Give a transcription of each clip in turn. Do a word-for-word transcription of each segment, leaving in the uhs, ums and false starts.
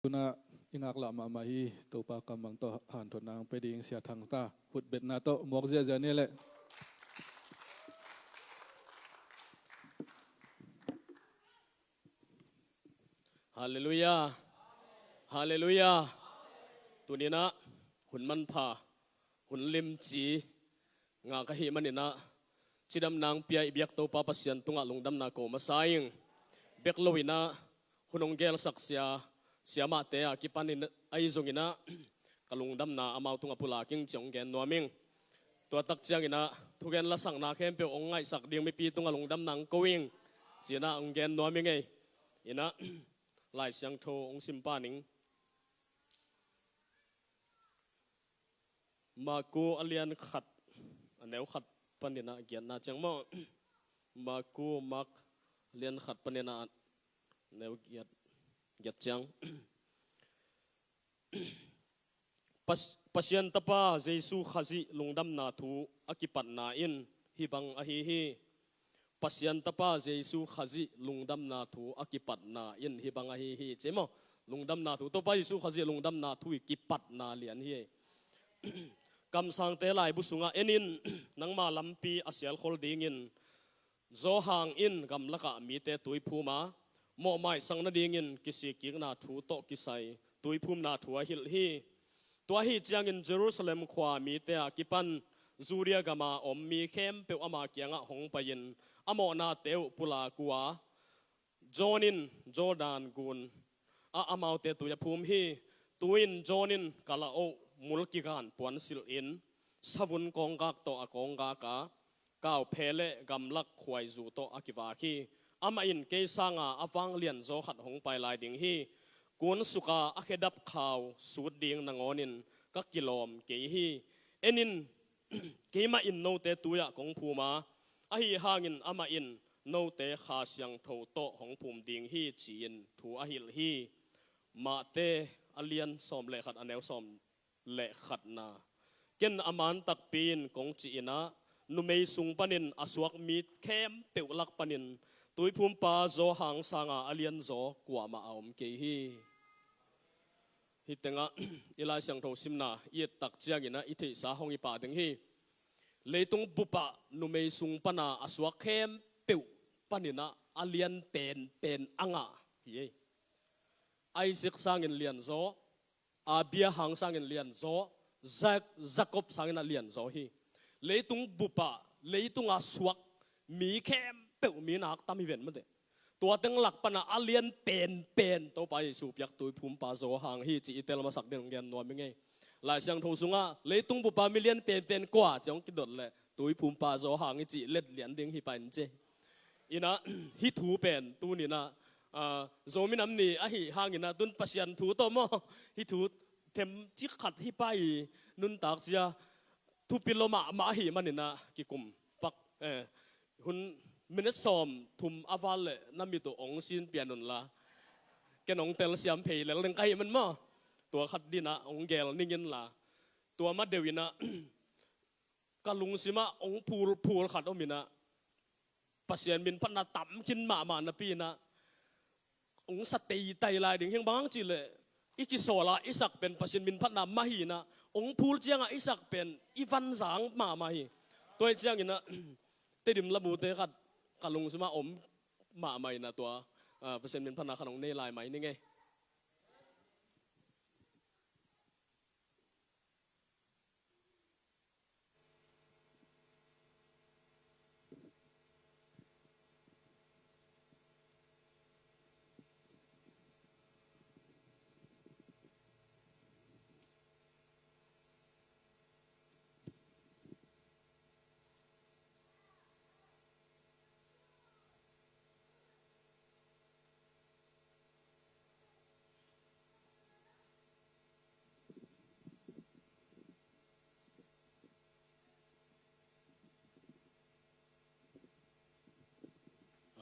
Tuna i ngaklah mahmah hi. Topa kammal tawh hanthawn nang pe ding Sia Thang ta, hutbetna tawh muak ziahziah ni leh. Halleluiah. Halleluiah. Tuninah hun manpha, hun limci ngak ahih maninah cidamna hong pia i biak Topa Pasian tungah lungdamna ko masa ing. Bek loinah hun hong gelsak sia, siamahte a kipanin ahi zonginah ka lungdamna amau tungah pulak ing ci hong gen nuam ing. Tua tak cianginah thugen lasakna khempeuh hong ngaihsak ding mipi tungah lungdamna hong ko ing cinah hong gen nuam ing ei. Inah Lai Siangtho hong simpa ning. Marku a lian khat, a neu khat paninah giatna ciang maw? Marku, Mark a lian khat paninah a neu giat, giat ciang. Pas-, Pasian Tapa Jesu Khazih lungdamna thu a kipatna in hih bang ahi hi. Pasian Tapa Jesu Khazih lungdamna thu a kipatna in hih bang ahi hi ci maw? Lungdamna thu, Topa Jesu Khazih lungdamna thu i kipatna lian hi. Kamsangte laibu sungah en in, nangma lampi a sialkhol dingin Johan in gamlakah mite tuiphum a, mawhmaisang nadingin kisikkikna thu tawh kisai tuiphumna thu a hilh hi. Tua ahi ciangin Jerusalem khua mite a kipan Judea gama om mi khempeuh ama kiangah hong pai-in a mawhnate uh pulak uh a, John in Jordan gun ah amaute tui a phum hi. Tu-in John in ka la-oh mul kigan puansilhin savun kawnggak tawh a kawnggak a, kauphe le gamlak khuaizu tawh a kivak hi. Amah in kei sanga a vanglianzaw khat hong pai lai ding hi. Kunsuka a khedap khau sut ding nangawnin ka kilawm kei hi. En in, keimah in note tui-ah kong phum a, ahi hangin amah in note Kha Siangtho tawh hong phum ding hi ci-in thu a hilh hi. Mate a lian sawm le khat, a neu sawm le khatna. Ken a man takpi in kong ci-inah, numei sung panin a suak mi khempeuh lak panin tuiphumpa Johan sanga a lianzaw kuamah a om kei hi. Hih tengah i Lai Siangtho simna i et tak cianginah i theihsa hong hi pah ding hi. Leitung bupah numei sung pana a suak khempeuh paninah a lian penpen a ngah hi ei. Isaac sangin lianzaw, Abraham sangin lianzaw, Ja-, Jacob sangin a lianzaw hi. Leitung bupah, leitunga suak mi khempeuh, mi nak tam hi ven mate. Tua teng lak pana a lian penpen Topa Jesu piak tuiphumpa Johan hi ci i tel masak ding hong gen nuam ing ei. Lai Siangtho sungah leitung bupah mi lian penpen kua ci hong kidot leh tuiphumpa Johan hi ci let lian ding hi pah in ci. Inah hih thu pen tuninah, ah, Zomi Nam Ni ahi hanginah tun Pasian thu tawh maw, hih thu themcik khat hi pah i nuntak cia thupi lo mahmah ahi maninah kikum pak, eh, hun minute sawm thum a val le na mit uh hong sin pian unla. Ken hong telsiam phei lel ding ka hih man maw. Tua khat dinah hong gel ning inla. Tua ma deuh inah ka lungsimah hong phul, phul khat om inah Pasian min phatna tam khin mahmah napi inah hong sa teitai lai ding hi. Bang hang cih leh i kisawl a i sak pen Pasian min phatna mah hi inah, hong phul ciangah i sak pen i vanzang mahmah hi. Tua hi cianginah Tedim labute khat ka lungsimah om mahmah inah tua, ah, Pasian min phatna khat hong nei lai mai ning ei.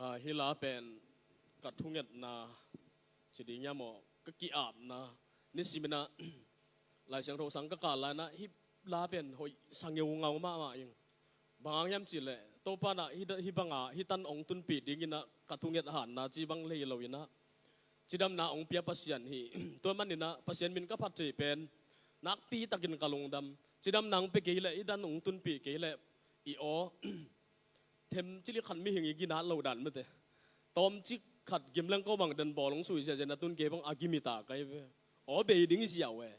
Ah, hih la pen ka thungetna ci ding hiam aw, ka ki-apna, nisiminah Lai Siangtho sang ka kal lai-inah hih la pen hoih sa ngeungau mahmah ing. Bang hang hiam cih leh Topa inah hih, hih banga hih tan hong tunpih dinginah ka thunget hatna ci bang lei lo inah, cidamna hong pia Pasian hi. Tua maninah Pasian min ka phat thei pen nakpi takin ka lungdam. Cidamna hong pia kei leh, i dan hong tunpih kei leh, i aw them cili khat mihing i ginat loh dan mate. Tawmcik khat gimleng ko bang den bawl hong sui ziahziah na tun kei bang a gimi ta kai ve. Aw bei ding i ziau e.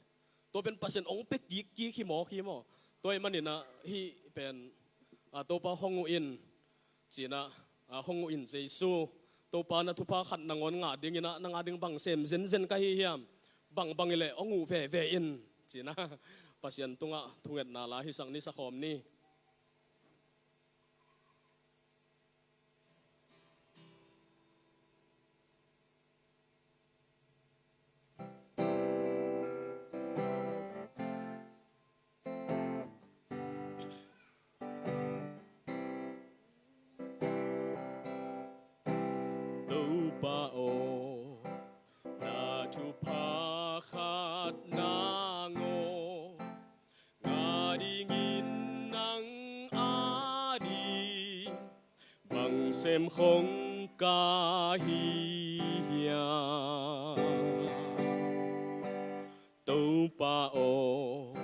Tua pen Pasian hong pia kik kik hi maw, hi maw. Tua i maninah hih pen a Topa hong uh in cinah a hong uh in Jesu. Topa na thupha khat nangawn ngah dinginah na ngah ding bang sem zenzen ka hi hiam. Bangbang i leh hong uh veve in cinah Pasian tungah thungetna la hisak ni, sakhawm ni. Topa aw, na thupha khat nangawn ngah dingin nang ading bang sem khong ka hi hiam. Topa aw,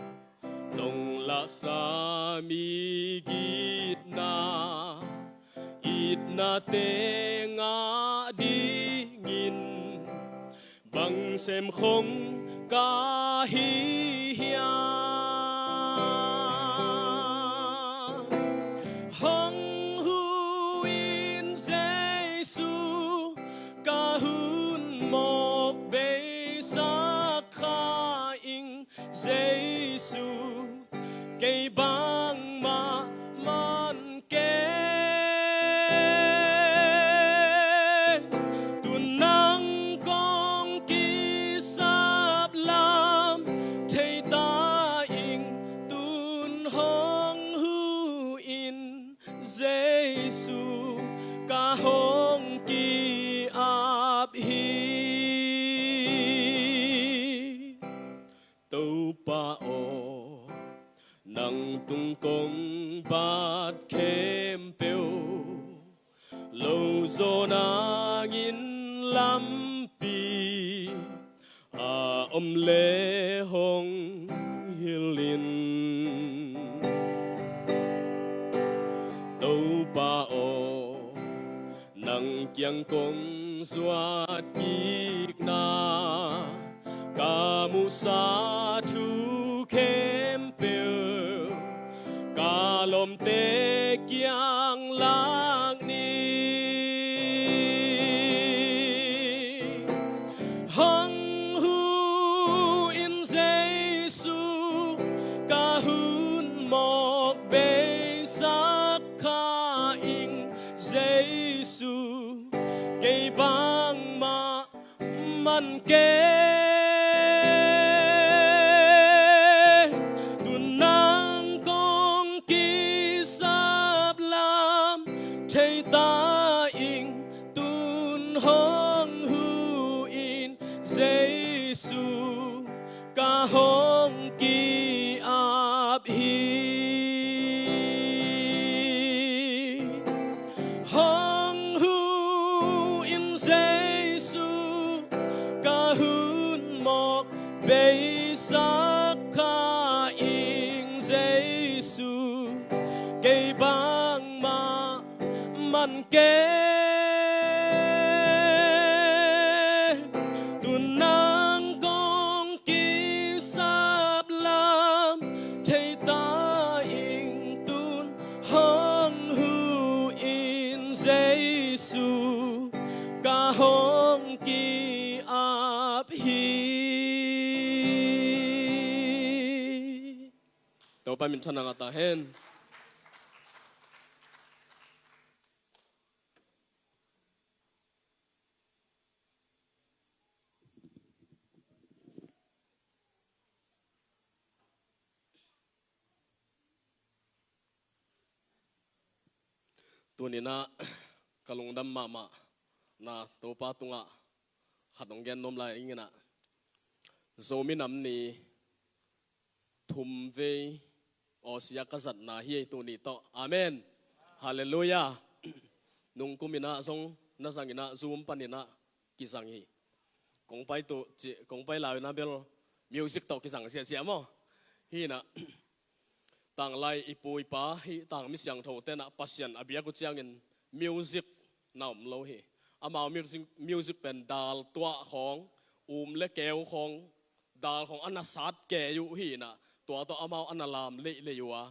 nong lahsa migitna, itnate ngah dingin bang sem khong ka hi hiam. Hong huh in Jesu, ka hun mawk beisak kha ing Jesu, kei bangmah man kei. Tu nang kong kisap lam thei ta ing, tun hong huh in Jesu, ka hong ki-ap hi. Topa aw, nang tung kong bat khempeuh, lo zaw nangin lampi a om le hong hilh in. Topa aw, nang kiang kong zuat kikna, ka muhsa thu khempeuh ka lawmte kiang lak ni. Hong huh in Jesu, ka hun mawk beisak kha ing Jesu, kei bangmah man kei. Tu nang kong kisap lam thei ta ing, tun hong huh in Jesu, ka hong ki-ap hi. Hong huh in Jesu, ka hun mawk beisak kha ing Jesu, kei bangmah man kei. Tu nang kong kisap lam thei ta ing, tun hong huh in Jesu, ka hong ki-ap hi. Topa minthanna ngah ta hen. Tuninah ka lungdam mahmah na Topa tungah khat hong gen nuam lai ing inah, Zomi Nam Ni thumvei awsia ka zatna hi ei tuni tawh. Amen. Halleluiah. Nungkum inah zong na zang inah Zoom paninah kizang hi. Kong pai tu ci, kong pai lai-un ah bel music tawh kisang siasia maw? Hi inah, tanglai i pu i pa, hih tangmi siangtho tenah Pasian a biak uh ciangin music na om lo hi. Amau music, music pen dal tuah khawng, um le keu khawng, dal khawng a na sat kei uh hi inah, tua tawh amau a na lam leilei uh a,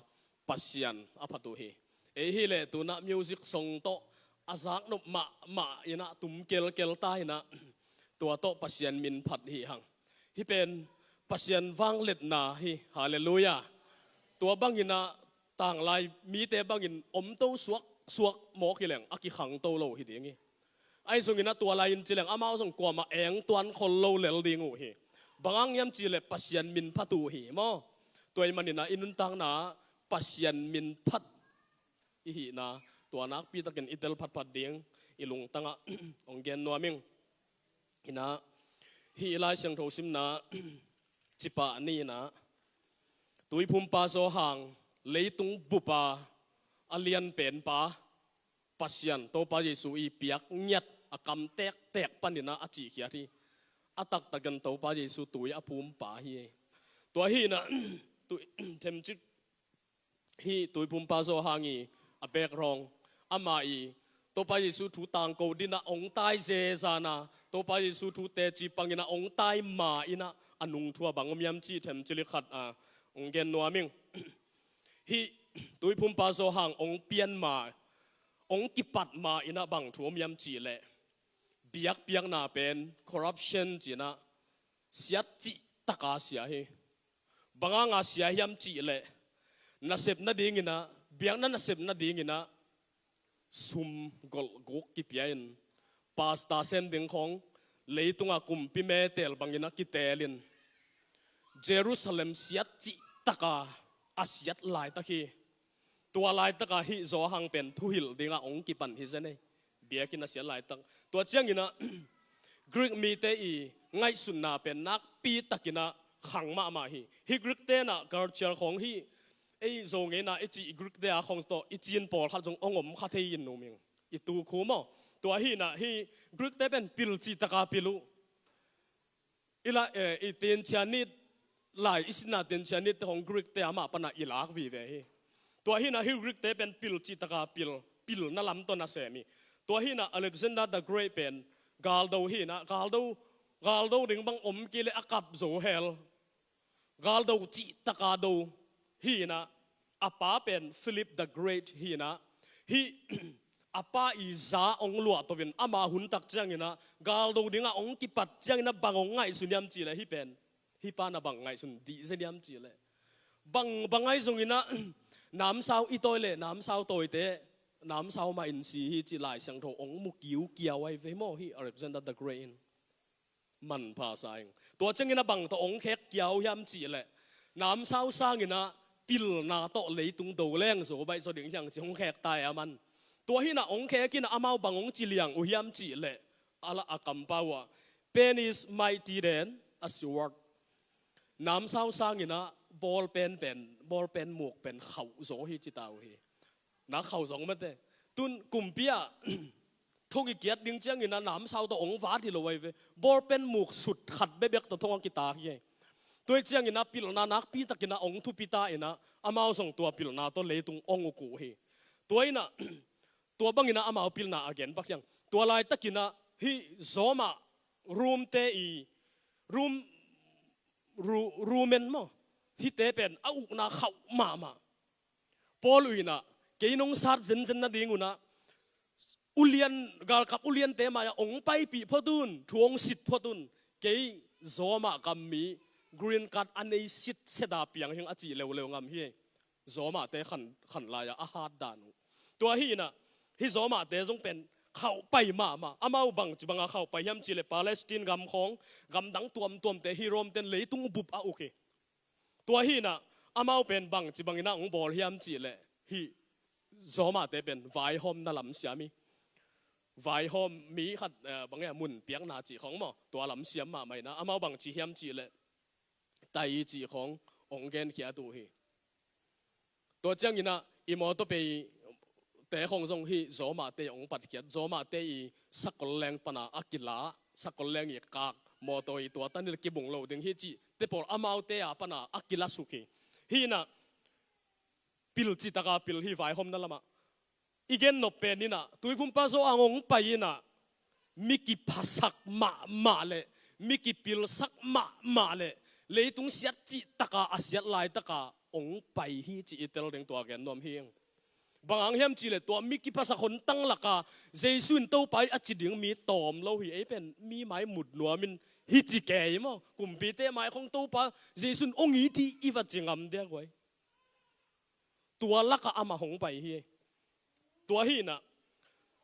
Pasian a phat uh hi. Ei hi leh tunah music song tawh a zaknop mahmah inah, tum kelkel ta inah, tua tawh Pasian min phat hi hang. Hih pen Pasian vangliatna hi. Halleluiah. Tua bang inah tanglai mite bangin om to suak suak mawk hi leng a kikhang to lo hi ding hi. Ahi zongin ah tua lai-in ci leng amau zong kuamah eng tuan khol lo lel ding uh hi. Bang hang hiam cih leh Pasian min phat uh hi maw? Tua ahih manin ah i nuntakna Pasian min phat i hihna, tua nakpi takin i tel phatphat ding i lungtangah hong gen nuam ing. Inah, hih i Lai Siangtho simna cipah ni inah, tuiphumpa Johan, leitung bupa a lianpenpa Pasian, Topa Jesu i piak ngiat a kam tektek panin ah a cihkhiat hi. A taktakin Topa Jesu tui a phumpa hi. Tua hi inah, tui, themcik, hih tuiphumpa Johan i a background, amah i Topa Jesu thu tangko dingin ah hong tai zezan a, Topa Jesu thu teci pangin ah hong tai ma inah, a nungthu ah bang om hiam cih themcik khat a hong gen nuam ing. Hih tuiphumpa Johan hong pian ma, hong kipat ma inah bang thu om hiam cih leh, biakpiakna pen corruption ci inah, siat cih taka sia hi. Bang hanga sia hiam cih leh, nasep nadingin ah, biakna nasep nadingin ah sum golhguk kipia in, pasta sem ding khawng, leitunga kumpi metel bangin ah kiteel in, Jerusalem siat cih taka a siat laitak hi. Tua laitaka hih Johan pen thuhilh dingah hong kipan hi zen ei. Biakinn a siat laitak. Tua ciangin ah Greek mite i ngaihsutna pen nakpi takin ah khang mahmah hi. Hih Greek tenah culture khawng hih, ei Zo ngeina i cih Greek te a khawng tawh i Chin pawlkhat zong hong om kha thei in, um ing. I tu khu maw? Tua hi inah hih Greek te pen pil cih taka pil uh. I la, eh, i tencianit lai, i sinna tencianit te hong Greek te amah pana i lak vive hi. Tua hi inah hih Greek te pen pil cih taka pil, pilna lam tawh nasem hi. Tua hi inah Alexander the Great pen galdo hi inah, galdo, galdo ding bang om kei leh a kap zo hel. Galdo cih taka do hi inah, a pa pen Philip the Great hi inah, hih a pa i za hong luah to in, ama hun tak ciangin ah galdo dingah hong kipat ciangin ah bang hong ngaihsun hiam cih leh, hih pen, hih pa na bang ngaihsun dih zen hiam cih leh, bang, bang ahi zongin ah namsau i tawi leh namsau tawite, namsau mah in si hi cih Lai Siangtho hong mu kiukiau ahi ve maw, hih Alexander the Great in. Manpha sa ing. Tua ciangin ah bang tawh hong khek kiau hiam cih leh, namsau sangin ah pilna tawh leitung do leng zo baih zaw ding hi hang ci hong khek ta e a man. Tua hi inah hong khek in ah amau bang hong ci liang uh hiam cih leh, a la, a kampau ah, "Pain is mighty than a sword." Namsau sangin ah bawlpen pen, bawlpen muk pen khauh zaw hi ci ta uh hi. Na khauh zong mate. Tun kumpi ah thong i kiat ding ciangin ah namsau tawh hong vat hi lo ahi ve. Bawlpen muk sut khat bekbek tawh thong a kitak hi. Tua hi ciangin ah pilna nakpi takin ah hong thupi ta inah, amau zong tua pilna tawh leitung hong uk uh hi. Tua inah, tua bangin ah amau pilna a gen pak hi hang. Tua laitakin ah hih Roma, Rom te i, Rom, Ru-, Roman maw, hihte pen a ukna khauh mahmah. Paul uh inah, "Kei nong sat zenzen nadingun ah, ulian, galkap uliante mai-ah hong paipih phot un, thu hong sit phot un. Kei Roma gam mi, green card a nei sitset a piang hi ing," a cih leuleu ngam hi. Romate khan, khan lai-ah a hat dan uh. Tua hi inah, hih Romate zong pen khauh pai mahmah. Amau bangci banga khauh pai hiam cih leh, Palestine gam khawng, gamdang tuamtuamte hih Rom ten leitung bup a uk hi. Tua hi inah, amau pen bangci bangin ah hong bawl hiam cih leh, hih Romate pen vaihawmna lam siam hi. Vaihawm mi khat, eh, bang e, mun piakna cih khawng maw, tua lam siam mahmah inah, amau bangci hiam cih leh, tai cih khawng hong genkhiat uh hi. Tua ciangin ah i mawtaw peite khawng zong hih Romate hong patkhiat, Romate i sakol leng pana a kila, sakol leng i kak, Mawtaw i tua tan i le kibung lo ding hi cih te pawl amaute a pana a kilasuk hi. Hi inah pil citaka pil hi vaihawmna lamah. I gen nop pen inah Tuiphumpa Zo Hang hong pai inah mi kiphasak mahmah le mi kipilsak mahmah le leitung siat cihtaka a siat laitaka hong pai hi cih i tel ding tua gen nuam hi. Bang hang hiam cihleh tua mi kiphasak hontang laka Jesu in Topa hi a ci ding mi tawm lo hi. Ei pen mi mai mut nuamin hi ci kei maw? Kumpite mai khong Topa Jesu in hong it hi i va ci ngam dia guai. Tua laka amah hong pai hi. Tua hi inah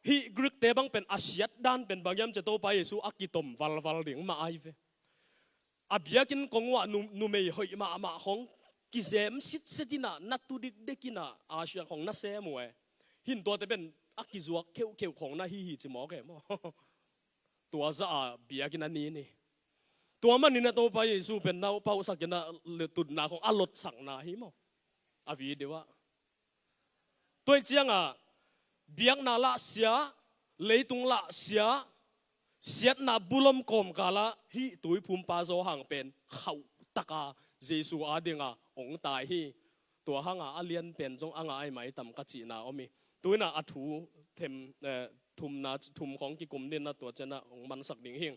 hih Greek-te bang pen a siat dan pen bang hiam cihleh Topa Jesu a kitom valval ding mah ai ve. A biakinn kong uah nu, numei hoih mahmah khong kizem sitset inah na tu dikdek inah Asia khong na sem uh e. Hi in tuate pen a kizuak kheuhkheuh khong na hi hi ci mawk e maw? Tua zah a biakinn a ni ni. Tua manin a Topa Jesu pen na pauhsak inah le tutna khong a lotsakna hi maw? A video ah. Tua hi ciangah biakna lah sia, leitung lah sia, siatna bulom kawmkalah hih Tuiphumpa Zo Hang pen khauhtaka Jesu a dinga hong tai hi. Tua hanga a lian pen zong a ngai maitam ka cihna om hi. Tu inah a thu them, eh, thumna, thum khong kikum dinah tua cianah hong mansak ding hi.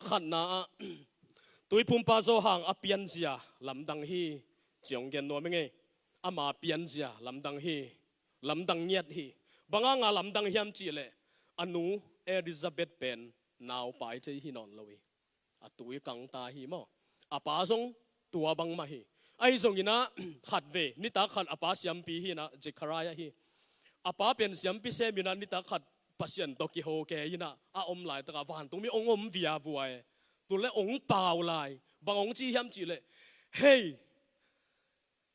Khatna ah Tuiphumpa Zo Hang a pianzia lamdang hi ci hong gen nuam hi ngei. Ama pianzia lamdang hi, lamdang ngiat hi. Bang hanga lamdang hiam cihleh a nu Elizabeth pen naupai thei hi nawn lo hi. A tui kangta hi maw? A pa zong tua bangmah hi. Ahi zong inah khatvei nitak khat a pa siampi hi inah Zechariah hi. A pa pen siampi sem inah nitak khat Pasian tawh kiho kei inah a om laitaka vantungmi hong om viavua e. Tua le hong pau lai. Bang hong ci hiam cihleh, hei,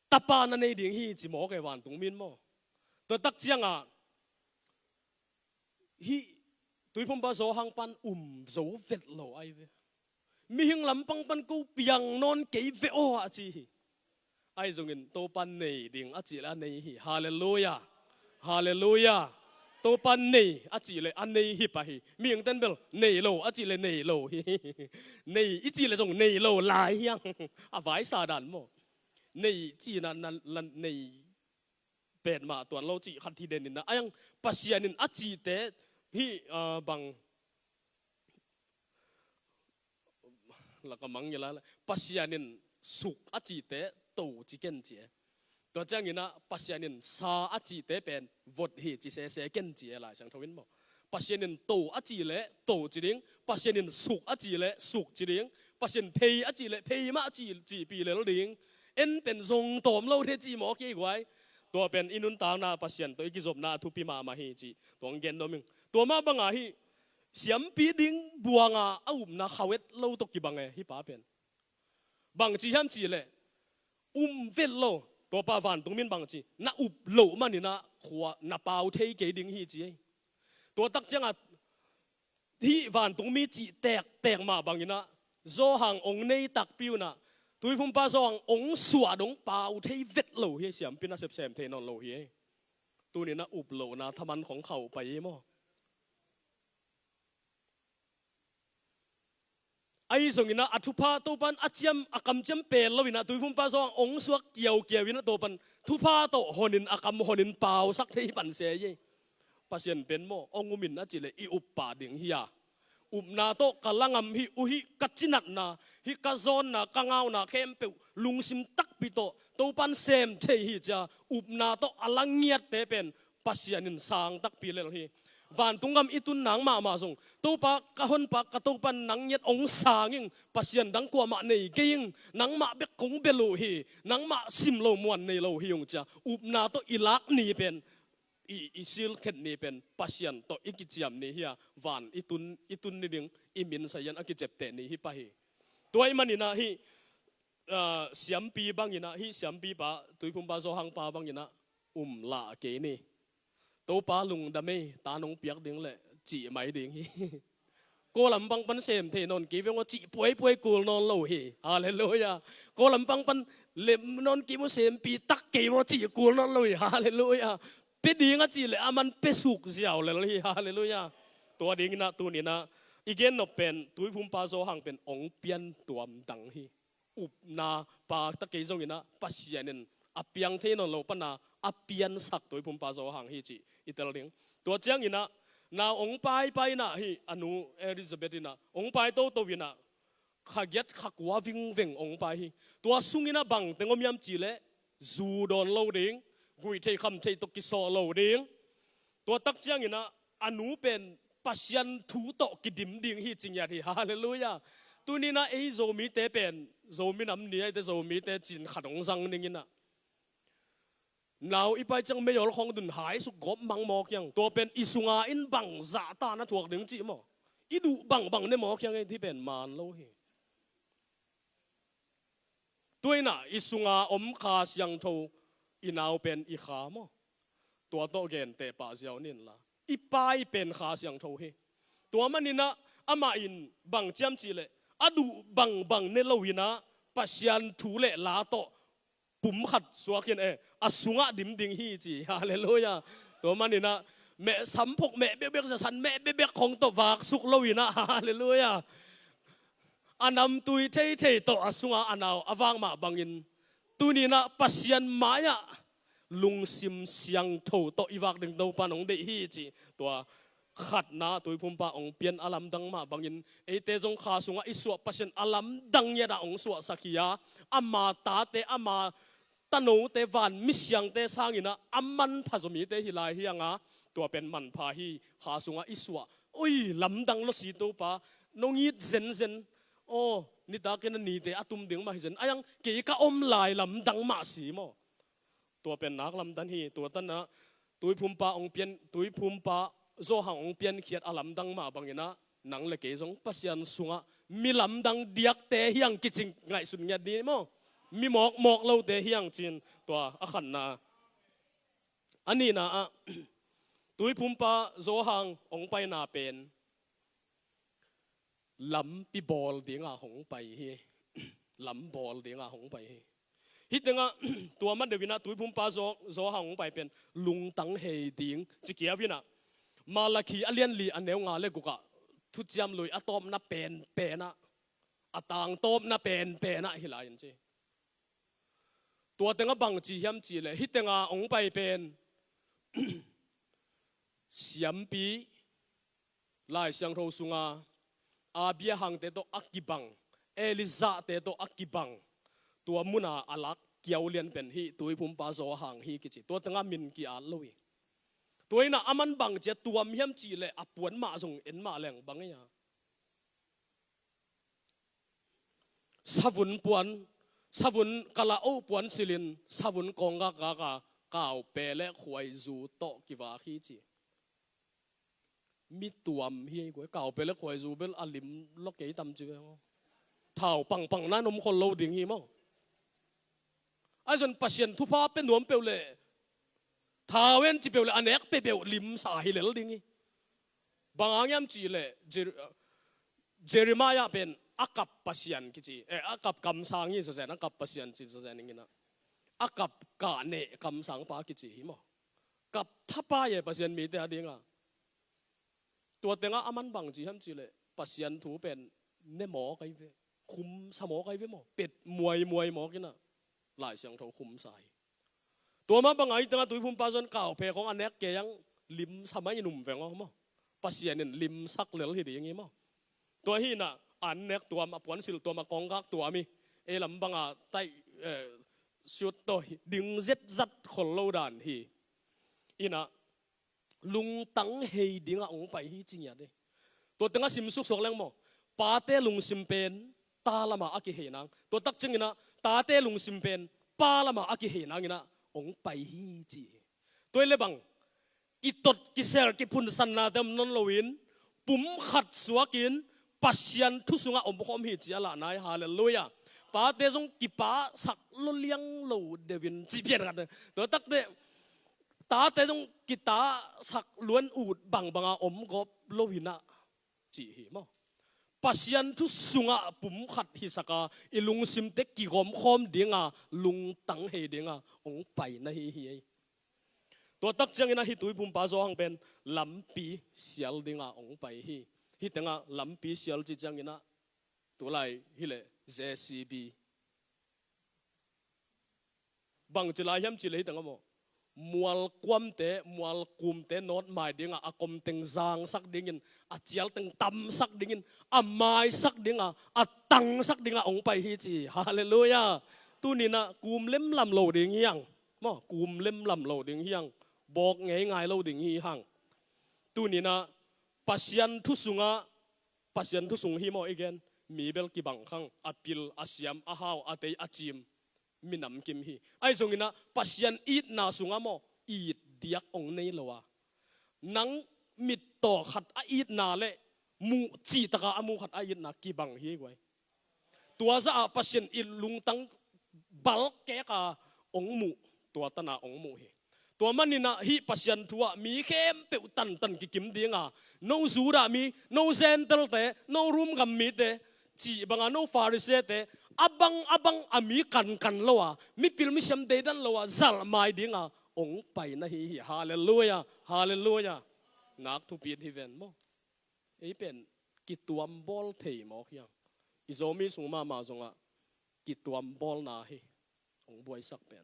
tapa na nei ding hi ci mawk e vantungmi in maw? Tua tak ciangah hih Tuiphumpa Zo Hang pan um zo vet lo ai ve. Mihing lampang pan ko piang nawn kei ve aw a ci hi. Ahi zongin Topa nei ding a cihleh a nei hi. Halleluiah. Halleluiah. Topa nei a cihleh a nei hi pah hi. Mihingten bel nei lo a cihleh nei lo hi. Nei i cihleh zong nei lo lai hiang. A vaisa dan maw? Nei cihna na, na nei petmah tuan lo cih khat hi den inah a hiang Pasian in a cihte hih, ah, bang laka mang ngila le Pasian in suk a cihte to ci ken ci e. Tua cianginah Pasian in sa a cihte pen vot hi ci sese ken ci e Lai Siangtho in maw? Pasian in to a cih leh to ci ding, Pasian in suk a cih leh suk ci ding, Pasian phei a cih leh phei mah a cih, cihpih lel ding. En pen zong tawm lo ding ci mawk hi guai. Tua pen i nuntakna Pasian tawh i kizopna a thupi mahmah hi cih tua hong gen nuam ing. Tua mah banga hih siampi ding buanga a upna khauet lo tawh kibang e hih pa pen. Bang ci hiam cih leh um vet lo. Tua pa vantungmi in bang ci, na up loh maninah khua na pau thei kei ding hi ci ei. Tua tak ciangah hih vantungmi cih tektek mah banginah Zo Hang ong nei takpi unah Tuiphumpa Zo Hang ong suah dong pau thei vet lo hi ei, siampi na sepsem thei nawn lo hi ei. Tuninah up lohna thaman khong khauh pai ei maw? Ahi zonginah a thupha Topan a ciam, a kamciam pel loinah Tuiphumpa Zo Hang ong suak kiaukiau inah Topan thupha tawh honin a kam honin pausak thei pan se ei. Pasian pen maw, ong umin a cihleh i up pah ding hi a. Upna tawh ka la ngam hi uh hi, ka cinatna, hih ka zawnna, ka ngauna khempeuh lungsim takpi tawh Topan sem thei hi cia upna tawh a la ngiatte pen Pasian in sang takpi lel hi. Vantung gam i tun nang mahmah zong Topa, ka honpa, ka Topan nang ngiat ong sang ing, pasian dang kuamah nei kei ing, nangmah bek kong bel uh hi, nangmah sim lo muan nei lo hi ung cia upna tawh i lak ni pen, i, i silkhet ni pen Pasian tawh i kiciam ni hi a, van i tun, i tun ni ding i min sayan a kicepteh ni hi pah hi. Tua ahih maninah hih, ah, siampi banginah, hih siampipa Tuiphumpa Zo Hangpa banginah um lah kei ni. Topa lungdam ei, ta nong piak ding leh cih mai ding hi. Ko lampang pan sem thei nawn kei veng aw cih puaipuai kul nawn lo hi. Halleluiah. Ko lampang pan lem nawn kei maw, sempi tak kei maw cih kul nawn lo hi. Halleluiah. Pe ding a cihleh a man pe suk ziau lel hi. Halleluiah. Tua dinginah tuninah I gen nop pen Tuiphumpa Zawhang pen ong pian tuam dang hi. Upna pa ta kei zongin ah Pasian in a piang thei nawn lo pana a piansak Tuiphumpa Zawhang hi cih i tel ding. Tua ciangin ah nau ong paipai in ah hi a nu Elizabeth in ah ong pai toto in ah kha giat kha kua vingveng ong pai hi. Tua sungin ah bang teng om hiam cih leh zu dawn lo ding, guih thei kham thei tawh kisawh lo ding. Tua tak ciangin ah a nu pen Pasian thu tawh kidim ding hi ci ngiat hi. Halleluiah. Tuni in ah ei Zomite pen, Zomi nam ni a hite Zomite cin khat ong zang ning in ah nau i pai ciang meyawl khawng dun hai suk gawp mang mawk hiang. Tua pen i sunga in bang zahta na thuak ding cih maw? I duh bangbang ne mawk hiang ei, hih pen man lo hi. Tua in ah i sunga om Kha Siangtho i nau pen i kha maw? Tua tawh genteh pah ziau ni in la. I pai pen Kha Siangtho hi. Tua manin ah amah in bang ci hiam cih leh a duh bangbang ne lo in ah Pasian thu le la tawh pum khat suakin eh, a sungah dim ding hi ci. Halleluiah. Tua manin ah meh samphok meh bekbek, zasan meh bekbek khawng tawh vak suk lo in ah, halleluiah, a namtui theithei tawh a sunga a nau a vak mah bangin tuni in ah Pasian mai-ah lungsim siangtho tawh i vak ding Topa in ong deih hi ci. Tua khatna Tuiphumpa ong pian a lamdang mah bangin eite zong Kha sungah i suah Pasian a lamdang ngiat ah ong suahsak hi a, ama tate, ama tanote, van misiangte sangin ah a manpha Zomite hi lai hi hang a, tua pen manpha hi. Kha sungah i suah, oi, lamdang lo si Topa, nong it zenzen. Aw, nitakin a nite a tum ding mah hi zen. A hiang kei ka om lai lamdang mah si maw? Tua pen nak lamdang hi. Tua tan ah Tuiphumpa ong pian, Tuiphumpa Zawhang ong piankhiat a lamdang mah bangin ah nang le kei zong Pasian sungah mi lamdang diakte hi hang kici ngaihsun ngiat ni maw? Mi mawkmawk lote hi hang cin. Tua a khatna. A nihna ah Tuiphumpa Zawhang ong paina pen lampi bawl dinga hong pai hi. Lam bawl dinga hong pai hi. Hih tengah tua ma deuh in ah Tuiphumpa Zaw, Zawhang hong pai pen lungtang hei ding ci kiau in ah, Malakhi a lian li a neu nga le guk ah thuciam lui a tawpna penpen ah, a tang tawpna penpen ah hi lai in ci. Tua tengah bang ci hiam cih leh hih tengah hong pai pen siampi, Lai Siangtho sunga Abraham-te tawh a kibang, Elijah-te tawh a kibang, tua muna a lak kiau lian pen hih Tuiphumpa Zawhang hi kici. Tua tengah min ki-at lo hi. Tua in ah aman bang ci a tuam hiam cih leh a puan mah zong en mah leng bang hi a, savun puan, savun kala-oh puan silhin, savun kawnggak gaka, kaupe le khuaizu tawh kivak hi ci. Mi tuam hi ei guai, kaupe le khuaizu bel a lim lua kei tam ci ve maw. Thau pangpang na in om khol lo ding hi maw. Ahi zong Pasian thupha pia nuam peuh leh, thau en ci peuh leh, a nek peuhpeuh limsa hi lel ding hi. Bang hang hiam cih leh Jer-, Jeremiah pen a kap Pasian kici, eh, a kap kamsang hi zawzen, a kap Pasian ci zawzen ing in ah, a kap kah neh kamsangpa kici hi maw. Kap thapai e Pasian mite a dingah. Tua tengah aman bang ci hiam cih leh Pasian thu pen ne mawk ahi ve, khumsa mawk ahi ve maw, pet muaimuai mawk in ah Lai Siangtho khumsa hi. Tua mah bangah hih tengah Tuiphumpa Zawhang kaupe khawng a nek kei hang limsa mai in um veng aw maw. Pasian in limsak lel hi ding hi maw. Tua hi in ah an nek tuam, a puansilh tuam, a kawnggak tuam hi. Ei lam bangah taih, eh, suit tawh hi ding zetzat khol lo dan hi. In ah lungtang hei dingah hong pai hi ci ngiat hi. Tua tengah sim suksuak leng maw, pate lungsim pen ta lamah a kihei nang. Tua tak ciangin ah tate lungsim pen pa lamah a kihei nangin ah hong pai hi ci hi. Tua hi leh bang, kitot kisel kiphunsanna te om nawn loin, pum khat suakin Pasian thu sungah omkhawm hi ci a lah nai. Halleluiah. Pate zong kipasak lua liang lo deuh in ci pian khat. Tua takte tate zong kitasak luan ut bangbanga om gawp lo in ah ci hi maw. Pasian thu sungah pum khat hisak a, i lungsimte kigawmkhawm dinga, lungtang hei dinga hong pai na hi hi ei. Tua tak ciangin ah hih Tuiphumpa Zawhang pen lampi sial dinga hong pai hi. Hih tengah lampi sial ci ciangin ah, tulai hileh J C B. Bang ci lai hiam cih leh hih tengah maw, mualkuamte, mualkumte nawt mai dingah a kom teng zangsak dingin, a cial teng tamsak dingin, a maisak dingah, a tangsak dingah hong pai hi ci. Halleluiah. Tuni-in ah kum lemlam lo ding hi hang. Maw, kum lemlam lo ding hi hang. Bawk ngeingai lo ding hi hang. Tuni-in ah Pasian thu sungah, Pasian thu sung hi maw i gen, mi bel kibang khang, a pil, a siam, a hau, a tei, a cim, minam kim hi. Ahi zongin ah Pasian itna sungah maw, it diak hong nei lo a, nang mittaw khat a itna leh muh cihtakah a muh khat a itna kibang hi guai. Tua zah ah Pasian it lungtang balkek a hong muh, tua tan a hong muh hi. Tua manin ah hih Pasian thu ah mi khempeuh tantan kikim ding a, no Judah mi, no Gentile-te, no Rom gam mite, cih bang a no Pharisee-te, a bang a bang a mi kankan lo a, mipil misiam deidan lo a zalh mai ding a hong pai na hi hi. Halleluiah, halleluiah. Nak thupi hi ven maw. Ei pen kituam bawl thei mawk hi hang. I Zomi sung mahmah zongah kituam bawlna hi hong buaisak pen.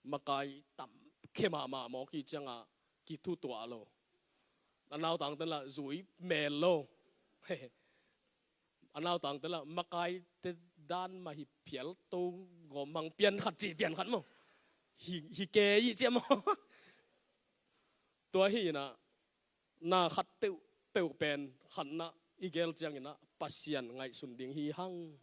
Makai tam khe mahmah mawk hi ciangah kithutuah lo. A nautangte lah zui mel lo. A nautangte lah makaite dan mah hi phial to, gawmmang pian khat cih pian khat maw. Hi, hi ke i cia maw. Tua hi-in ah na khat peuhpeuh pen khatna i gel ciangin ah Pasian ngaihsun ding hi hang.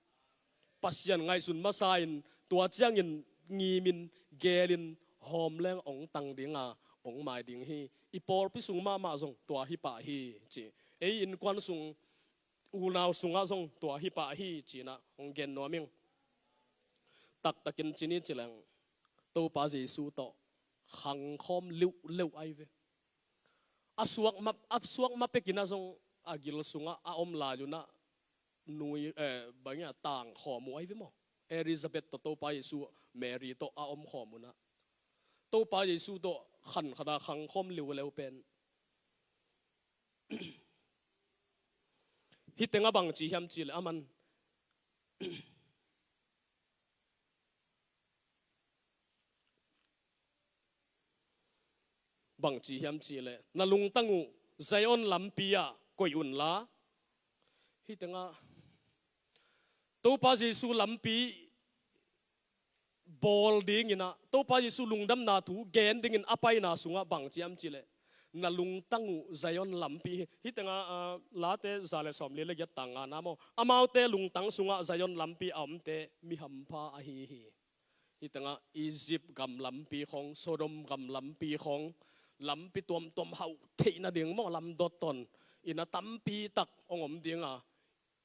Pasian ngaihsun masa-in tua ciangin ngimin gelin hawm leng hong tang ding a, hong mai ding hi. I pawlpi sung mahmah zong tua hi pah hi ci. Ei innkuan sung, unau sungah zong tua hi pah hi ci-in ah hong gen nuam ing. Taktakin ci ni ci leng, Topa Jesu tawh khangkhawm leuhleuh ahi ve. A suak ma, a suak ma pekin ah zong a gil sungah a om lai un ah nui, eh, bang hiam, tangkhawm uh ahi ve maw. Elizabeth tawh Topa Jesu, Mary tawh a omkhawm un ah Topa Jesu tawh khan khat a khangkhawm leuhleuh pen. Hih tengah bang ci hiam cih leh aman bang ci hiam cih leh, na lungtang uh Zion lampi ah koih un la. Hih tengah Topa Jesu lampi bawl dingin ah, Topa Jesu lungdamna thu gen dingin a paina sungah bang ci hiam cih leh, na lungtang uh Zion lampi hi. Hih tengah, ah, Late za le sawmli le giat, tang ngana maw. Amaute lungtang sungah Zion lampi a omte mi hampha ahi hi. Hih tengah Egypt gam lampi khawng, Sodom gam lampi khawng, lampi tuamtuam hauh theih nading maw, lamdot tawn in a tampi tak hong om ding a,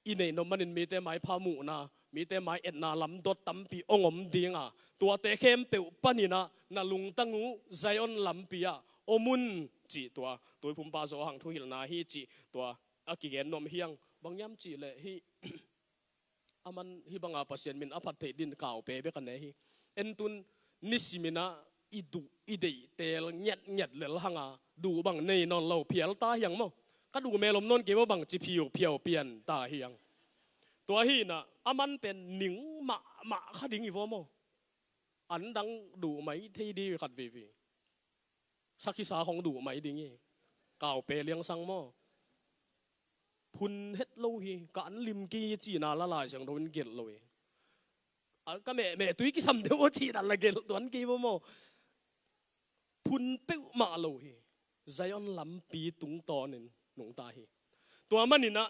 i neih nop manin mite maipha muhna, mite mai etna lamdot tampi hong om ding a, tuate khempeuh panin ah na lungtang uh Zion lampi ah om un cih tua Tuiphumpa Johan thuhilhna hi cih tua a kigen nuam hi hang. Bang hiam cih leh hih aman hih banga Pasian min a phat theih dingin kaupe bek a ne hi. En tun nisimin ah i duh i deih teel ngiatngiat lel hang a, duh bang nei nawn lo phial ta hi hang maw. Ka duh mel om nawn kei maw bang ci phiuphiau pian ta hi hang. Tua hi-in ah aman pen ning mahmah kha ding hi vaw maw. An dang duh mai thei ding hi khat veve. Sakhisa khawng duh mai ding hi. Kaupe liangsang maw. Phun het lo hi. Ka an lim kei hi cihna la Lai Siangtho in gelh lo hi. A, ka meh, meh tui kisam deuh aw cihna la gelh tuan kei vaw maw. Phun peuhmah lo hi. Zion lampi tungtawnin nungta hi. Tua manin ah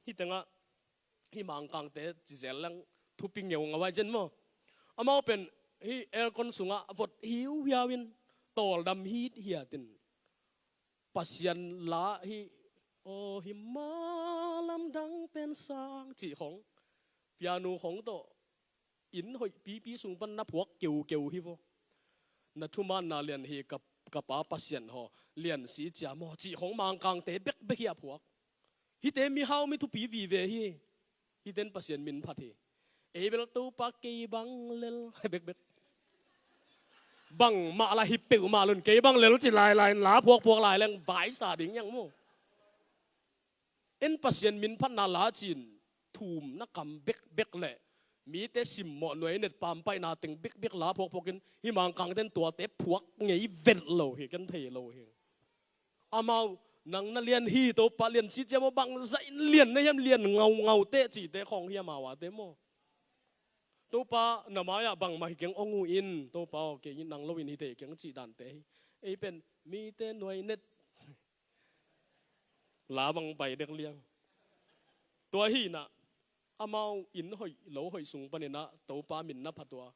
hih tengah hih Mangkangte ci zel leng thupi ngeungau ahi zen maw. Amau pen hih aircon sungah vot hiuhiau in tawldam hithiat in Pasian la hih, aw hih ma lamdang pen sang cih khawng, piano khawng tawh inn hoih pipi sung pan na phuak keukeu hi vaw. Na thumaanna lian hi ka, ka Pa Pasian haw, lian si cia maw cih khawng Mangkangte bekbek hi a phuak. Hihte mihau mi thupi vive hi. Hihte in Pasian min phat hi. Ei bel Topa kei bang lel bekbek. Bangmah la hi peuhmah lo in kei bang lel ci lailai in la phuakphuak lai leng vaisa ding hi hang maw. En Pasian min phatna la cin thumna kam bekbek le mite simmawh nuai net pampaihna teng bekbek la phawkphawkin hih Mangkangten tuate phuak ngei vet lo hi, ken thei lo hi. Amau, nang na lian hi, Topa lian si cia maw, bang zahin lian na hiam, lian ngaungau teh cihte khawng hi amau ate maw. Topa na mai-ah bangmah hi keng, ong uh in, Topa aw, kei nang loin hi thei keng cih dante hi. Ei pen mite nuai net la bang pai dek liang. Tua hi inah amau inn hoih lo hoih sung paninah Topa min na phat uh a,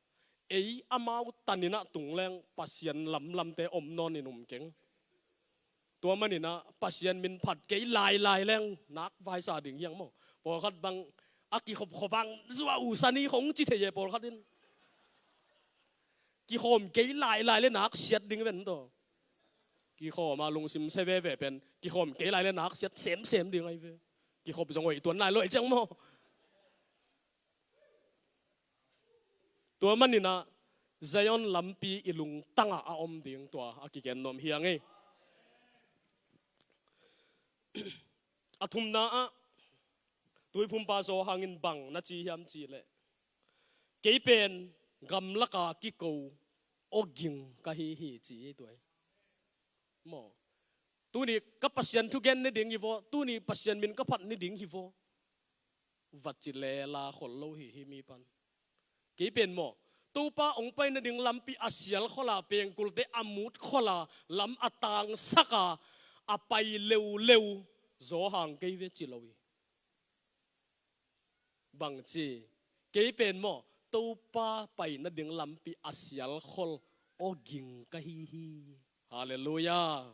ei amau taninah tung leng Pasian lamlamte om nawnin um keng. Tua maninah Pasian min phat kei lailai leng nak vaisa ding hiang maw. Pawlkhat bang a kikhopkhop ang zua uh sani khong ci thei e pawlkhat in. Kikhawm kei lailai le nak siat ding ven tawh. Kikhawm a lungsim se veve pen kikhawm kei lai le nak siat semsem ding ahi ve. Kikhop zong hoih tuan lai lo ahi ciang maw. Tua maninah Zion lampi i lungtangah a om ding tua a kigen nuam hi ang ei. A thumna ah Tuiphumpa Zawhang in bang na ci hiam cihleh, kei pen gamlaka kiko awging ka hi hi ci hi tua hi. Maw. Tuni ka Pasian thugen ne ding hi vaw, tuni Pasian min ka phat ne ding hi vaw. Va ci lela khol lo hi hi mi pan. Kei pen maw, Topa ong pai nading lampi a sial khola, pengkulte a mut khola, lam a tangsaka a pai leuleu Zawhang kei ve ci lo hi. Bangci, kei pen maw, Topa pai nading lampi a sial khol awging ka hi hi. Halleluiah.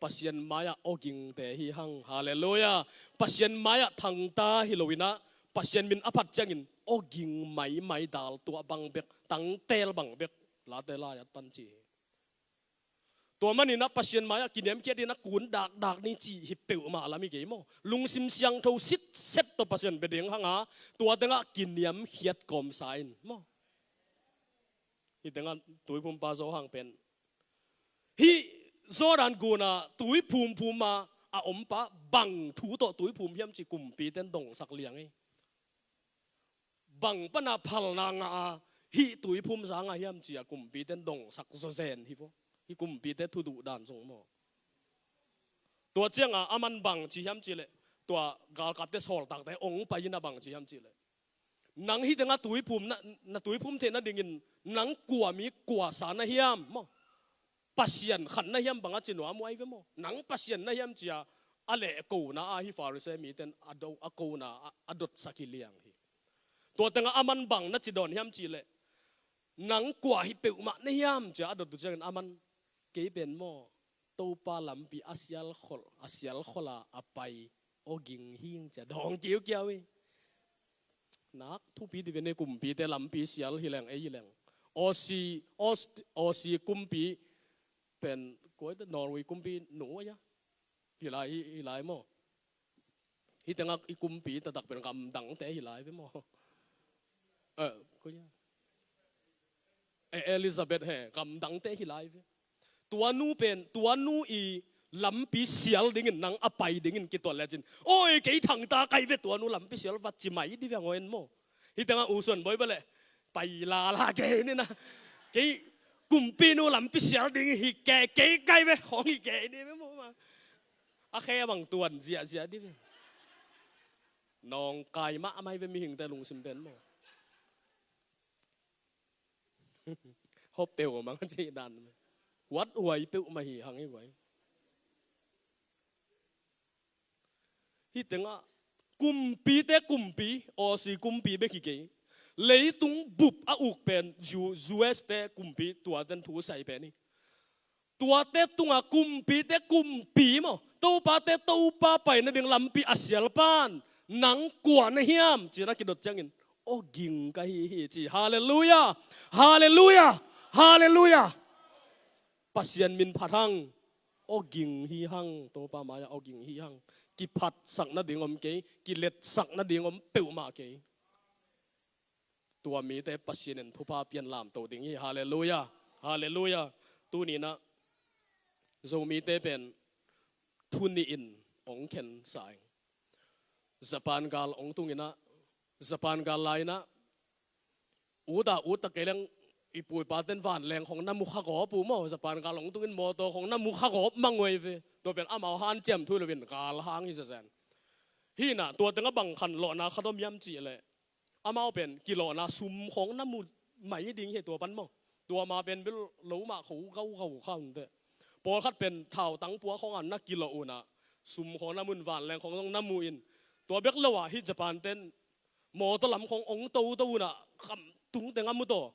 Pasian mai-ah awgingte hi hang. Halleluiah. Pasian mai-ah thangta hi loinah Pasian min a phat ciangin awging maimai dal tuah bang bek, tangtel bang bek, Late lai-at pan ci hi. Tua maninah Pasian mai-ah kiniamkhiat inah kun dakdak ni cih hi peuhmah lam hi kei maw. Lungsim siangtho sitset tawh Pasian bia ding hanga tua tengah kiniamkhiat kawmsa in maw. Hih tengah Tuiphumpa Zawhang pen hih Jordan guna tuiphumphum a a ompa bang thu tawh tuiphum hiam cih kumpiten dongsak liang hi. Bang pana phalna ngah a hih tuiphum za ngah hiam cia kumpiten dongsak zawzen hi vaw. Hih kumpite thuduh dan zong maw. Tua cianga aman bang ci hiam cihleh, tua galkapte sawltakte ong pai ina bang ci hiam cihleh, nang hih tengah tuiphum na, na tuiphum theih nadingin nang kua mi kuasa na hiam maw. Pasian khat na hiam bang a ci nuam uh ahi ve maw. Nang Pasian na hiam cia a lehkona a hi Pharisee miten a do a kona a, a dotsak hi liang hi. Tua tengah aman bang na ci dawn hiam cihleh, nang kua hi peuhmah na hiam cia a dot uh ciangin aman kei pen maw, Topa lampi a sial khol, a sial khola a pai awging hing cia dawng kiukiau hi. Nak thupi diven hi kumpite lampi sial hi leng ei hi leng. Aussie, Aus-, Aussie kumpi pen kuaite Norway kumpi nu aia. Hi lai, hi lai maw. Hih tengah i kumpi taktak pen gamdangte hi lai ve maw. Eh, kuaia. Eh, Elizabeth he, gamdangte hi lai ve. Tua nu pen, tua nu i lampi sial dingin nang a pai dingin kituat lecin, oi, kei thangta kai ve tua nu lampi sial va ci mai di ve ngaw en maw. Hih tengah U Suan Bawi bale, pai lala kei nina. Kei kumpinu lampi sial ding hi kei, kei kai ve, khawng hi kei di ve maw ma. A khe a bang tuan ziahziah di ve. Nawngkai mahmah hi ve mihingte lungsim pen maw. Hop peuh mang cih dan. Huat huai peuhmah hi hang hi guai. Hih tengah kumpite kumpi, Aussie kumpi bek hi kei. Leitung bup a uk pen U-, U S te kumpi tuaten thu sai pen hi. Tuate tungah kumpite kumpi maw, Topate Topa pai nading lampi a sial pan nang kua na hiam ci-in a kidot ciangin, awging ka hi hi ci. Halleluiah. Halleluiah. Halleluiah. Pasian min phat hang. Awging hi hang. Topa mai-ah awging hi hang. Kiphatsak nading om kei, kiletsak nading om peuhmah kei. Tua mite Pasian in thupha pian lamto ding hi. Halleluiah. Halleluiah. Tuninah Zomite pen thu nihin ong khensa ing. Japan gal ong tung inah, Japan gal lai inah, ut a ut a kei leng i pu i pa ten vanleng khong na mu kha gawp uh maw, Japan gal ong tung in mawtaw khong na mu kha gawp mang uh ei ve. Tua pen amau hanciam thu hi loin gal hang hi zazen. Hi inah tua teng a bang khanlawhna khat om hiam cih leh, amau pen kilawhna sum khong na mu mai ding hi tua pan maw. Tua ma pen bel lo mah kho gaugau kha un teh. Pawlkhat pen thautang pua khong a na kilawh un ah, sum khong na mu in, vanleng khong zong na mu in. Tua bek lo ah hih Japan ten mawtaw lam khong ong toto un ah, kam tung teng a mu tawh,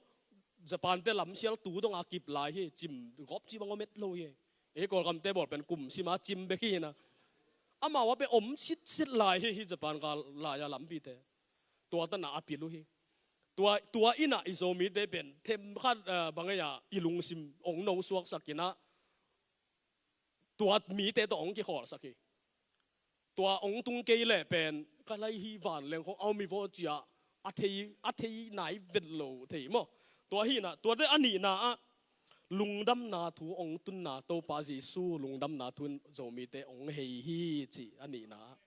Japan te lamsial tu dong a kip lai hi, cim gawp cih bang om et lo hi. Ei Kawlgam te bawl pen kum sim a cim bek hi inah, amau a pen om sitset lai hi, hih Japan gal lai a lampite. Tua tan ah a pil uh hi. Tua, tua inah i Zomite pen themkhat, eh, bang ei ah, i lungsim ong no suaksak inah, tua mite tawh ong kikhawlsak hi. Tua ong tung kei leh pen ka lai hi, vanleng khong a om hi vaw ci-a a thei, a thei nai vet lo thei maw. Tua hi inah, tuate a nihna ah lungdamna thu ong tunna Topa Jesu lungdamna thu in Zomite ong hei hi cih a nihna ah.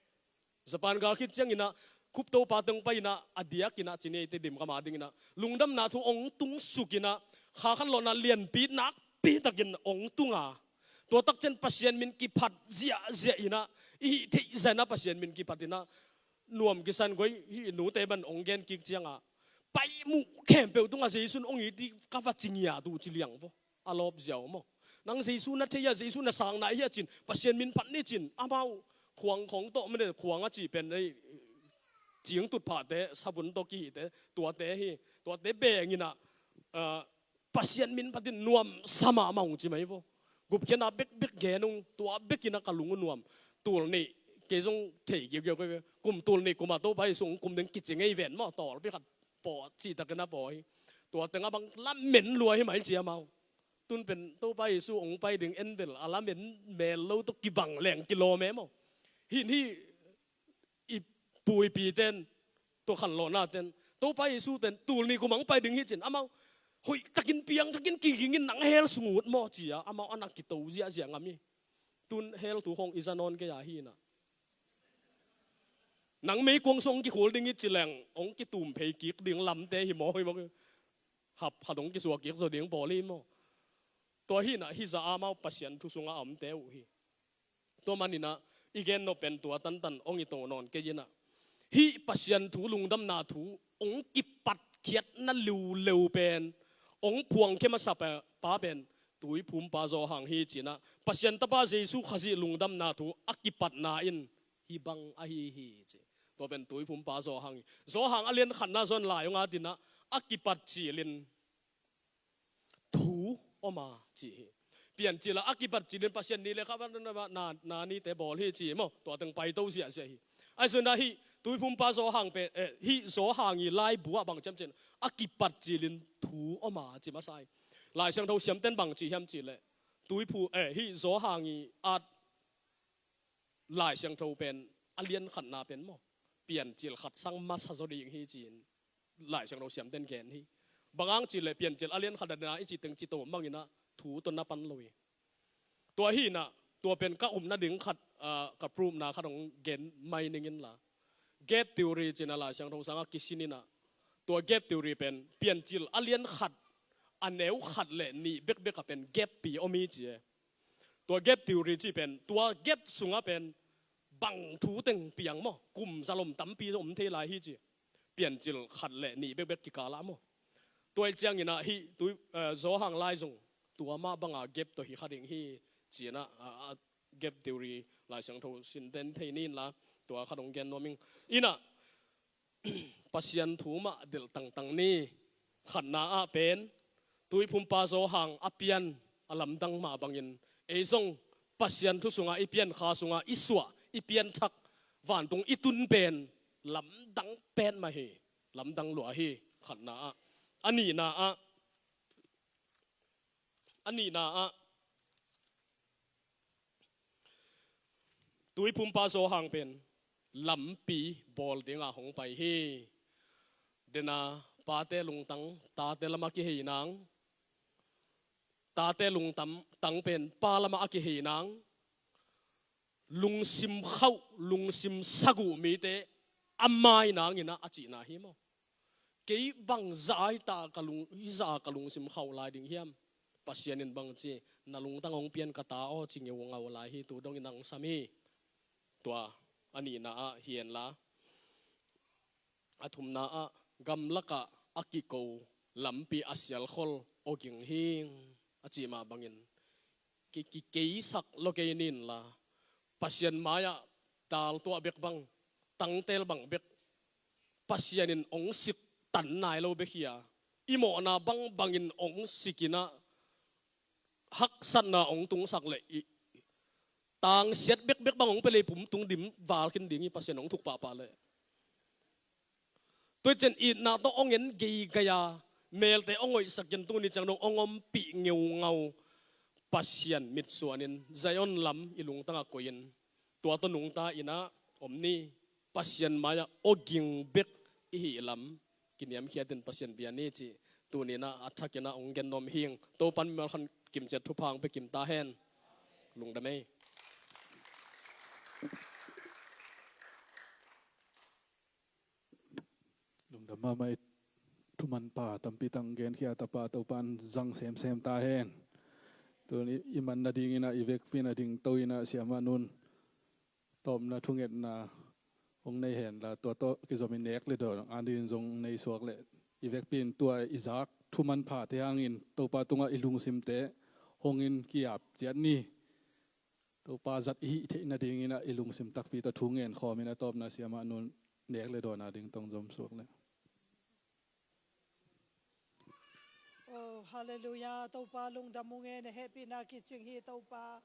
Japan gal khit ciang inah, khup topa teng pai inah, a diak inah ci ni ei teh, dim kam a ding inah, lungdamna thu ong tung suk inah, kha khanlawhna lianpi nakpi takin ong tung a, tua tak ciang Pasian min kiphat ziahziah inah, i hih theih zah inah Pasian min kiphat inah, nuam kisan koi, hih nute ban ong gen kik ciang a, pai muh khempeuh tung a Jesu in ong it hi ka va ci ngiat uh ci liang vaw. A lawp ziau maw. Nang Jesu na thei a, Jesu na sang nai hi a cin, Pasian min phat ni cin, amau khuang khong tawh mene, khuang a cih pen ei, cingtut phate, savun tawh kihihte, tuate hi, tuate beng inah, ah, Pasian min phat in nuamsa mahmah ung ci mai vaw. Gupkhiatna bekbek gen ung, tua bek inah ka lung uh nuam. Tul nih, kei zong thei kiukiau kei ve. Kum tul nih kum a Topa Jesu ong kum ding kici ngei ven maw, tawlpi khat paw cih takin a paw hi. Tua teng a bang lamen lua hi mai ci amau. Tun pen Topa Jesu ong pai ding en bel a lamen mel lo tawh kibang leng kilawm e maw. Hih, hih i pu i pi ten, tua khanlawhna ten, Topa Jesu ten tul nih kum ong pai ding hi cin, amau hoih takin piang takin kiging in, nang hell sung ut maw ci-a amau a na kito ziahziah ngam hi. Tun hell thu khong i za nawn kei a hi inah, nang meikuang sung ong kikhul ding hi ci leng ong kitum phei kik ding lamte hi maw, hi maw. Hap khat ong kisuak kik zaw ding pawl hi maw. Tua hi inah, hih zah a amau Pasian thu sungah a omte uh hi. Tua man inah i gen nop pen tua tantan ong i to nawn kei inah, hih Pasian thu, lungdamna thu ong kipatkhiatna liuleu pen ong phuangkhia masa pa, pa pen Tuiphumpa Johan hi ci inah, Pasian Tapa Jesu Khazih lungdamna thu a kipatna in hih bang ahi hi ci. Tua pen Tuiphumpa Johan hi. Johan a lian khatna zong lai ong at inah, a kipat cilin thu om a ci hi. Piancil ah a kipat cilin Pasian ni le kha na, na, na, na nite bawl hi ci maw. Tua teng paito ziahziah hi. Ahi zong inah hih Tuiphumpa Johan pen, eh, hih Johan i laibu ah bang ci hiam cih leh, a kipat cilin thu om a ci masa hi. Lai Siangtho siamten bang ci hiam cih leh, Tuiphu, eh, hih Johan i at Lai Siangtho pen a lian khatna pen maw, Piancil khat sang masa zaw ding hi ci-in Lai Siangtho siamten gen hi. Bang hang cih leh Piancil a lian khat a dena i cih teng ci to mang inah thu tawh na pan lo hi. Tua hi inah, tua pen ka upna ding khat, ah, ka prove-na khat ong gen mai ning inla. Gap theory ci inah Lai Siangtho sangah kisin inah, tua gap theory pen Piancil a lian khat, a neu khat le nih bekbek ah pen gap pi om hi ci e. Tua gap theory cih pen, tua gap sungah pen bang thu teng piang maw, kum zalom tampi om thei lai hi ci. Piancil khat le nih bekbek kikal ah maw. Tua hi ciang inah hih Tui, eh, Johan lai zong tua mah bang a gap tawh hi kha ding hi ci inah, a, a, gap theory Lai Siangtho sin den thei ni inla, tua khat ong gen nuam ing. Inah, Pasian thu mah delh tangtang ni. Khatna ah pen Tuiphumpa Johan a pian a lamdang mah bangin, ei zong Pasian thu sungah i pian, kha sungah i suah, i pianthak, vantung i tun pen lamdang petmah hi. Lamdang lua hi. Khatna ah. A nihna ah, a nihna ah, Tuiphumpa Johan pen lampi bawl dingah hong pai hi. Dena pate lungtang, tate lamah kihei nang. Tate lungtang, tang pen pa lamah a kihei nang. Lungsim khauh, lungsim saguh mite a mai nanginah a cihna hi maw? Kei bang zah a hi ta ka lung, hi zah a ka lungsim khauh lai ding hiam? Pasian in bang ci, na lungtang hong pian ka ta aw, ci ngeungau lai hi. Tu dongin ang sam hi. Tua a nihna ah hi henla, a thumna ah gamlakah a kiko lampi a sialkhol awging hing a cih mah bangin ki, kikeisak lo kei ninla, Pasian mai-ah dal tuah bek bang, tangtel bang bek Pasian in hong sik tan nai lo bek hi a, i mawhna bangbangin hong sikinah haksatna hong tungsak leh i tangsiat bekbek bang hong pia leh pum tung dim val khin ding hi, Pasian hong thuk pahpah leh. Tua ciang itna tawh hong en geigai a, melte hong hoihsak in tuni ciang dong hong ompih ngeungau Pasian mitsuanin Zion lam i lungtangah koihin, tua tawh nungta innah om ni. Pasian mai-ah awging bek i hih lam kiniamkhiatin Pasian bia ni cih tuninah a thakinah hong gen nuam hing. Topan mimal khan kimciat thupha hong pia kim ta hen. Lungdam ei. Lungdam mahmah ei. Thuman pha tampi tang genkhia tapa Topan zang semsem ta hen. Tuni i man nadinginah i vekpi-in a dingto innah Siamah Nun tawpna thungetna hong nei henla, tua tawh kizomin nek le dawn adingin zong nei suak leh i vekpi-in tua i zak thuman phate hangin Topa tungah i lungsimte hongin ki-ap ciat ni. Topa zat i hih theih nadinginah i lungsim takpi tawh thu ngen khawmin a tawpna Siamah Nun nek le dawn ading tong zom suak leh. Oh, halleluiah. Topa lungdam ung e, na hehpihna kicing hi Topa.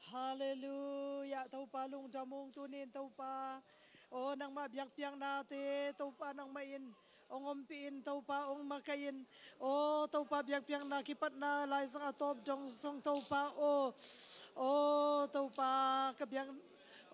Halleluiah. Topa lungdam ung, tunin Topa. Oh, nangmah biakpiaknate Topa nangmah in hong ompih in Topa hong makaih in. Oh, Topa biakpiakna kipatna laizang a tawp dong zong Topa. Oh, oh, Topa ka biak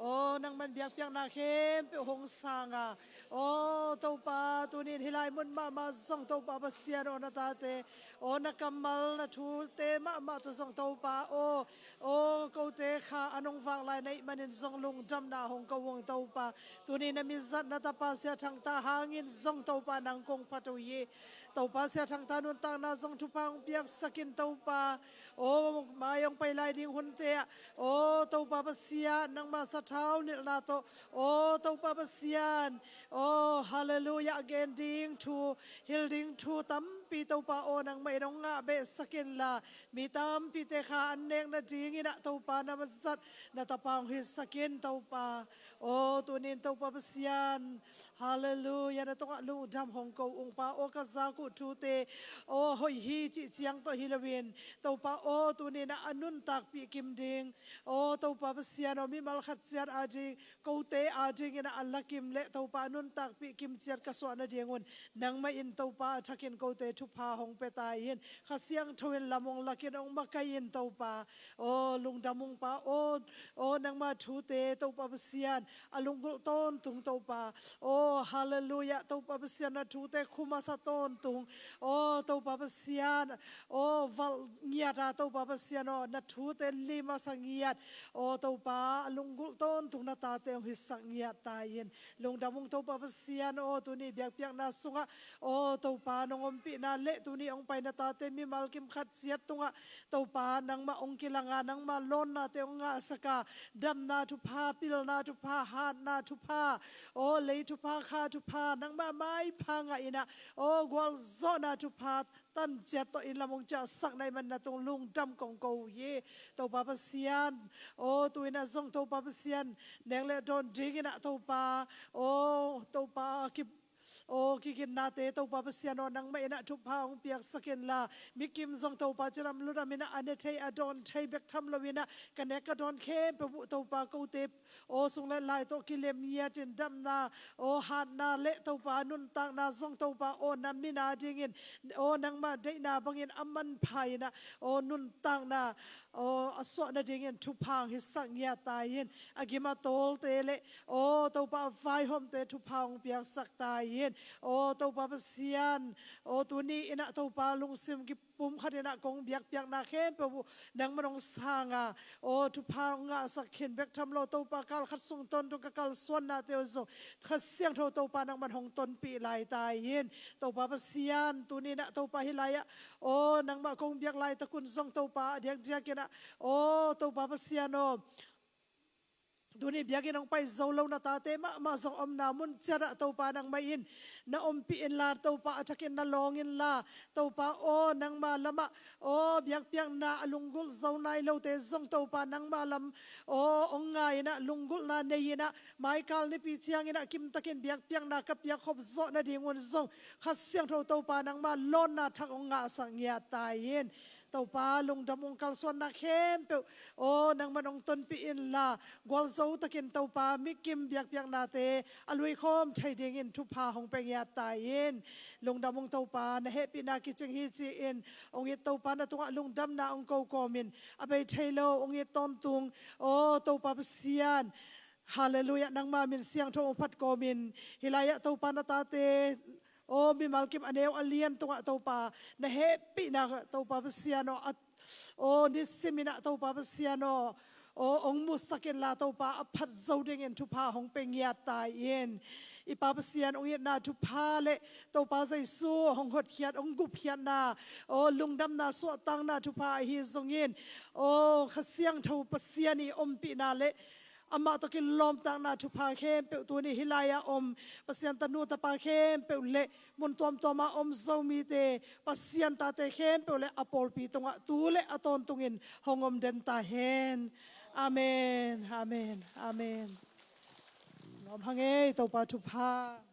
Oh, nangman biakpiakna khempeuh hong sanga. Oh, Topa, tunin hih lai mun mahmah zong Topa Pasian aw, na tate, oh, na kammal na thute mahmah tawh zong Topa aw, oh, kote kha a nong vak lai na hih manin zong lungdamna hong ko ung Topa. Tunin na mizat na tapa Sia Thangta hangin zong Topa nang kong phat uh hi. Topa Sia Thangta nuntakna zong thupha hong piaksak in Topa. Oh, mai hong pai lai ding hunte ah, oh, Topa Pasian, nangma sathau nilhna tawh, oh, Topa Pasian, oh, halleluiah, gen ding thu, hil ding thu tampi Topa aw, nangmah in hong ngah behsak inla, mi tampite kha an nek nadinginah Topa na mizat na tapa hong hisak in Topa. Oh, tunin Topa Pasian, halleluiah, na tungah lungdam hong ko ung Pa aw, ka zak uh thute, oh, hoih hi cih ciang tawh hi loin Topa aw, tuninah a nuntakpih kim ding, oh, Topa Pasian aw, mimal khat ciat ading, kote adinginah a lakim le Topa a nuntakpih kim ciat ka suah nadingun nangmah in Topa a thakin kote thupha hong pia ta in, Kha Siangtho in lam hong lakin hong makaih in Topa. Oh, lungdam ung Pa aw, oh, nangma thute Topa Pasian a lunggulh tawntung Topa. Oh, halleluiah, Topa Pasian na thute khu masa tawntung. Oh, Topa Pasian, oh, valh ngiat a Topa Pasian aw, na thute li masa ngiat. Oh, Topa a lunggulh tawntung na tate hong hisak ngiat ta in. Lungdam ung Topa Pasian aw, tuni biakpiakna sungah, oh, Topa nong ompihna le tuni hong pai na tate mimal kim khat ciat tungah Topa nangmah hong kilanga, nangmah lawnnate hong ngahsaka, damna thupha, pilna thupha, hatna thupha, oh, lei thupha, kha thupha, nangmah maipha ngah inah, oh, gualzawhna thupha tan ciat tawh in lam hong ciahsak na hih man na tung lungdam kong ko uh hi. Topa Pasian, oh, tuinah zong Topa Pasian, nek le dawn dinginah Topa, oh, Topa ki, oh, kiginnate Topa Pasian aw, nangmah inah thupha hong piaksak inla, mi kim zong Topa cidam ludam inah a ne thei a dawn thei bek tham loinah ka nek ka dawn khempeuh uh Topa kote aw, sung le lai tawh kilem ngiatin damna, aw, hatna le Topa nuntakna zong Topa aw, na min adingin, aw, nangmah deihna bangin a manpha inah, aw, nuntakna, aw, a suah nadingin thupha hong hisak ngiat ta in, a gim a tawlte le, aw, Topa a vaihawmte thupha hong piaksak ta in. Aw Topa Pasian, aw tuni in ah Topa lungsim kipumkhat in ah kong biakpiakna khempeuh uh nangman hong sang a, aw thupha hong ngahsak khin bek tham lo Topa, kalkhat sung tawntung ka kalsuannate uh zong Kha Siangtho Topa nangman hong tonpih lai ta in. Topa Pasian, tuni in ah Topa hih lai-ah aw nangmah kong biak laitak un zong Topa a diakdiak in ah aw Topa Pasian aw, tuni biakinn hong pai zo lo na tate mahmah zong omna mun ciat ah Topa nangmah in na ompih inla, Topa a thakin na lawng inla, Topa aw nangma lamah aw biakpiakna a lunggulh zo nai lote zong Topa nangma lam aw hong ngai in ah lunggulhna nei in ah maikal nipi ciangin ah kimtakin biakpiakna ka piakkhop zawh nadingun zong Kha Siangtho Topa nangma lawnna thak hong ngahsak ngiat ta in. Topa lungdam ung, kalsuanna khempeuh aw nangman hong tonpih inla, gualzo takin Topa mikim biakpiaknate a luikhawm thei dingin thupha hong pia ngiat ta in. Lungdam ung Topa, na hehpihna kicing hi ci-in hong it Topa na tungah lungdamna hong ko kawmin a bei thei lo hong it tawntung aw Topa Pasian, Halleluiah, nangma min siangtho hong phat kawmin hih lai-ah Topa na tate aw mimal kim a neu a lian tungah Topa na hehpihna Topa Pasian aw, a aw nisim in ah Topa Pasian aw, aw hong musak inla Topa a phat zo dingin thupha hong pia ngiat ta in. I Pa Pasian, hong itna thupha le Topa Jesu hong hotkhiat hong gupkhiatna aw lungdamna suahtakna thupha ahi zongin aw Kha Siangtho Pasian i ompihna le amah tawh kilawmtatna thupha khempeuh tuni hih lai-ah om Pasian tanu tapa khempeuh le mun tuamtuama om Zomite, Pasian tate khempeuh le a pawlpi tungah tu le a tawntungin hong om den ta hen. Amen, amen, amen. Lawm hang ei, Topa thupha.